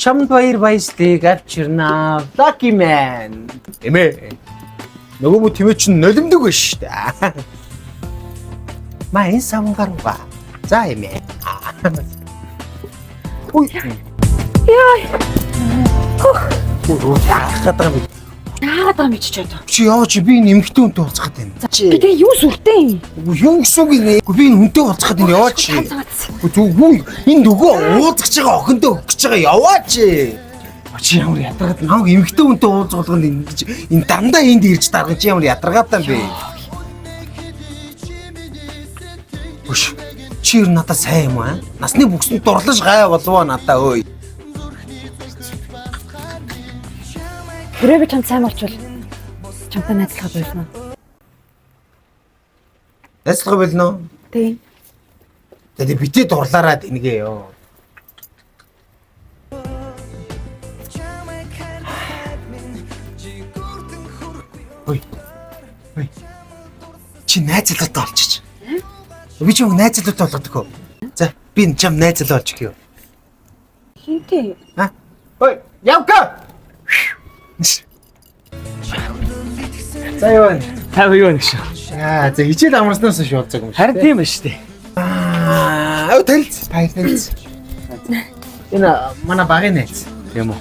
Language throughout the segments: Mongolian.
Чамд баяр баясгалыг авчирнаа. Lucky man. Эмээ. Нөгөө мө тэмээ чинь нулимдаг биш шүү дээ. Ма энэ самгаар угаа. За эмээ. Үй. Яа, Ой, яах гэдэг юм бэ? яагаад байгаа юм чи ч одоо? Чи яа чи би энэ эмэгтэй хүнтэй уулзах гэдэг юм. Би тэгээ юу сүртэй юм? Үгүй юу гэсэн үг юм? Үгүй би энэ хүнтэй уулзах гэдэг юм яваа чи. Үгүй зүггүй энэ нөгөө уулзах гэж байгаа охиндоо өгөх гэж байгаа яваа чи. Чи ямар ядаргаад намайг эмэгтэй хүнтэй уулзах болгонд ингэж энэ дандаа энд ирж дарган чи ямар ядаргаатай юм бэ? Хөш чи ер нь надад сайн юм аа? Насны бүксэнд дурлаж гай болов надаа өөй. Тэрээ би чамд сайн болчвол чамтай найзлахаа болно. Найзлах болно. Тийм. Тэгээ битээ дурлаараа тэнгээ ёо. Ой. Ой. Чи найзлалтай олчих. Би ч юм найзлалтай болгодог хөө. За, би чам найзлал олж өгье. Хинтээ. А? Ой, явка. За юу вэ? Та юу нэг шүү. Аа, за хичээл амарснаас хойш уулзаагүй юм шиг. Харин тийм ба шүү дээ. Аа, өө танилц. Танилц. Энэ манай багын найз. Юм уу?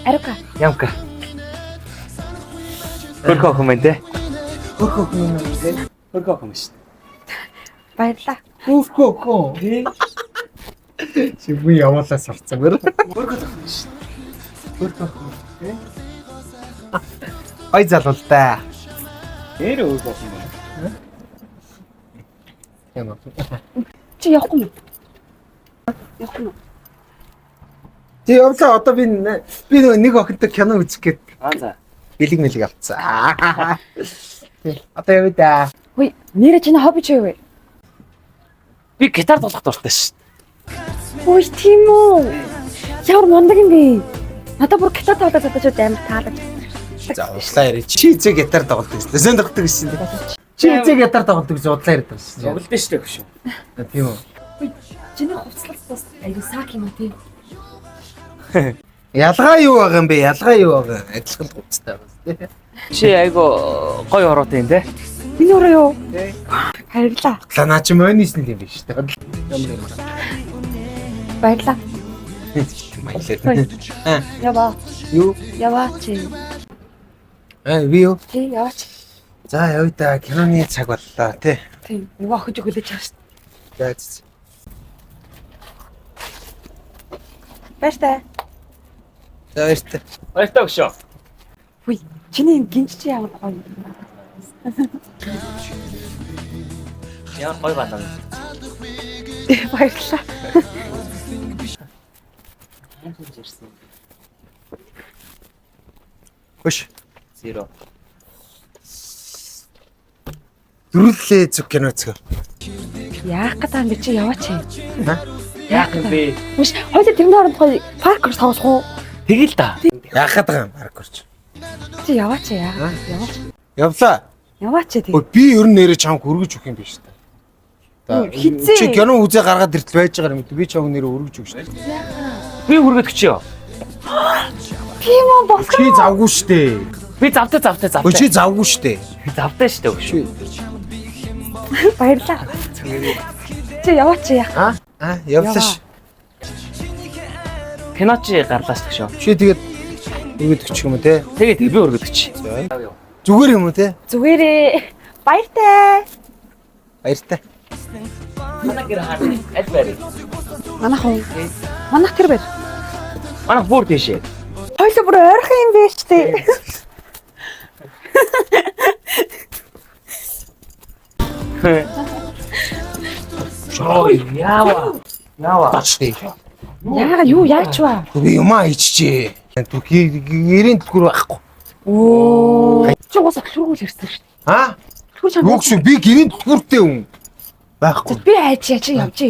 Арука. Ямка. Хөрхөө охин байна те. Хөрхөө юм уу? Хөрхөө охин шүү дээ. Баярлаа. Хөрхөө хөө. Чи би явуулаа сурцсан бэр. Хөрхөө охин шүү дээ. Хөрхөө хөө. Ой залуу л да. Нэр хөрхөө охин байна. Юм уу? Чи явахгүй юм уу? Явахгүй юм уу? Чи явлаа одоо би би нөгөө нэг охинтой кино үзэх гээд Аа за. бэлэг мэлэг авцсан. Тий. Одоо явъя да. Хүй, нэрээ чиний хобби чи юу вэ? Би гитар тоглох дуртай шүү дээ. Ой, тийм үү. Ямар мундаг юм бэ? Надад бүр гитар тоглож чадаж амар таалаж. За уушлаа яриа. Чи эзээ гитар тоглодог гэсэн. Сэн тоглодог гэсэн. Чи эзээ гитар тоглодог гэсэн удлаа яриад байсан. Тоглолт шүү дээ хөшөө. Тийм үү? Хүй, чиний хувцлалт бас аюу сак юм а тий. Ялгаа юу байгаа юм бэ? Ялгаа юу байгаа? Адилхан хувцастай байгаа тий. Чи айгу гоё ороотой юм те. Миний өрөө юу? Баярлаа. Лаа наа чи мөнийсэн юм биш үү? Ямар юм. Баярлаа. Маялаа. Яваа. Юу? Яваа чи. Аа би юу? Тий, яваач. За явъя да. Киноны цаг боллоо тий. Тийм. Нөгөө охиж хүлээж байгаа шүү дээ. За за. Баяртай. За баяртай. Баяртай хөшөө. Хүй, чиний энэ гинж чи ямар гоё. Ямар гоё балаа. Баярлалаа. Хөш. Zero. Дөрүллээ зүг кино үзэх. Яах гэдэг юм бэ чи яваач. Аа? Яах юм бэ? Биш, хоёул тэрний оронд гоё парк орж тоглох уу? Тэгэл да. Яах гэдэг юм парк орч. Чи яваач яа. Яваач. Явлаа. Яваач тий. Өө би ер нь нэрээ чамд өргөж өгөх юм биш үү? Үу, хизээ. Чи кино үзээ гаргаад иртэл байж байгаа юм. Би чамд нэрээ өргөж өгч шүү дээ. Би хүргээд өчөө. Тийм үү босгоо. Чи завгүй шүү дээ. Би завтай завтай Өө завтай. чи завгүй шүү дээ. Завтай шүү дээ хөшөө. Баярлалаа. Чи яваач яа. Аа? Аа явлаа ш. Кино чи гарлаа шүү дээ хөшөө. Чи тэгээд өргөд өгчих юм уу те? Тэгээ тэгээ би хүргээд өчөө. За. Зүгээр юм уу те? Зүгээрээ. Баяртай. Баяртай. Манай гэр хаа аль байр? Манайх уу? Манайх тэр байр. Манайх бүр тийшээ. Хоёул бүр ойрхон юм биш тий. Ой, яава. Яава. Бач тий. Яага юу яач вэ? Би юмаа ичжээ. Гэрийн түлхүүр байхгүй. Оо. Чи угаасаа түлхүүргүй л ирсэн шүү дээ. Аа? Түлхүүр чам. Юу гэсэн би гэрийн түлхүүртэй хүн байхгүй. Би айж яа чи явж.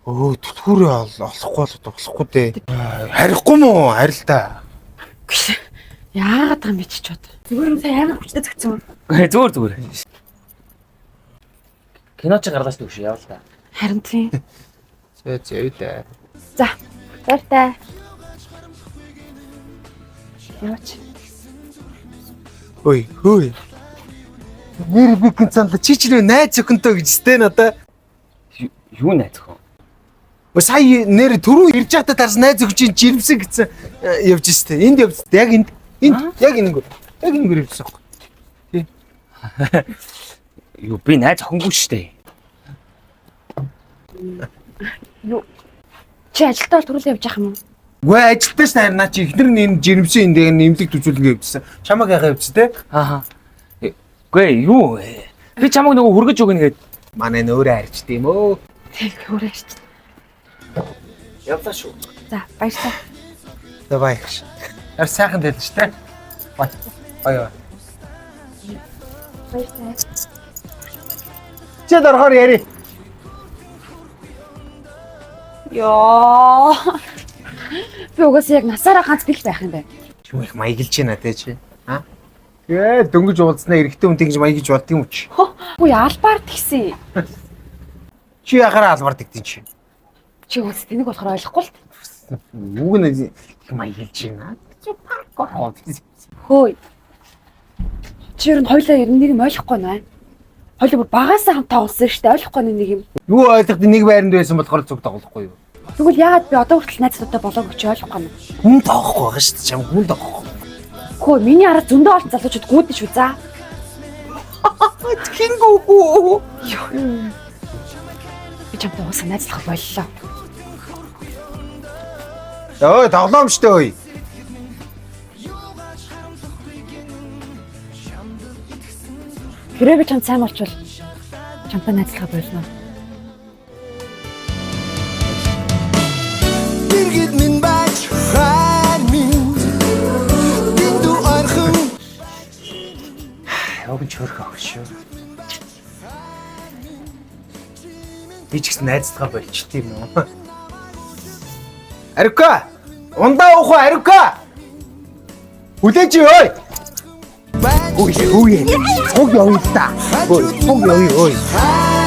Өө түлхүүрээ олохгүй бол болохгүй дээ. Харихгүй мó харил та. Яагаад байгаа юм бэ чи ч бод. Зүгээр юм сая амар хүчтэй зөгцсөн. Зүгээр зүгээр. Кино чи гарлаа шүү дээ хөшөө явал та. Харин тийм. Зөө зөө дээ. За, баяртай. Яваач. Ой, хөөе. Нэр би гинцэн чи ч нөө найз охинтой гэж сте надаа. Юу найз охин? Өө сая нэр түрүү ирж байхдаа тарс найз охин чинь жирэмсэн гэсэн явж штэ. Энд явж яг энд. Энд яг энэнгүү. Яг энэнгүүр явжсан байхгүй. Тий. Юу би найз охингүй шүү дээ. Юу? Чи ажилдаа бол түрүүлээ явж явах юм уу? Үгүй ажилтаа ш харин наа чи ихнэр нь энэ жирэмсэн энд яг нэмлэг төжүүлнэ явжсан. Чамаг яхаа явж тэ? Аа. Үгүй юу? Би чамайг нөгөө хүргэж өгнө гээд Манай нөөрэ харчд юм өө. Тэг өөрөө ярьчих. явлаа шүү. За, баярлалаа. За бай. Ар сайхан дэлж тэ. Бай. Бай. Баярлалаа. Чи дорхоор яри. Йоо. Би угаасаа яг насаараа ганц бэл байх юм байна. Чүм их маяглж байна те чи. А? Тэгээ дөнгөж уулзнаа эрэгтэй хүн тэгж маягж болд юм чи. Үгүй албаар тэгсэн. Чи яхаараа албаар тэгдэн чи. Чи уус тэнэг болохоор ойлгохгүй л. Үг нь их маяглж байна. Чи паркор. Хөөе. Чи ер нь хоёлаа ер нь нэг юм ойлгохгүй байна. Хоёлаа бүр багасаа хамт тоглосон шүү дээ. Ойлгохгүй нэг юм. Юу ойлгохд нэг байранд байсан болохоор зүг тоглохгүй юу? Тэгвэл яагаад би одоо хүртэл найзуудтай болоогүй чи ойлгохгүй байна. Хүн тоохгүй байгаа шүү дээ. Чам хүн тоохгүй. Хөө миний араа зөндөө олон залуучууд гүйдэн шүү за. Хингүү. Би чамтай угаасаа найзлах боллоо. Ой, тоглоом шүү дээ ой. Хэрвээ би чамд сайн болчвол чамтай найзлах болно. Дэргэд минь бач хайр минь Дэндүү ойрхон Уг нь чөрх ах шүү. Би ч гэсэн найзтайгаа болчт юм уу? Ариука! Ундаа уух уу Ариука? Хүлээж ой. Ой, ой. Цуг явъя л та. Ой, цуг явъя ой. хайр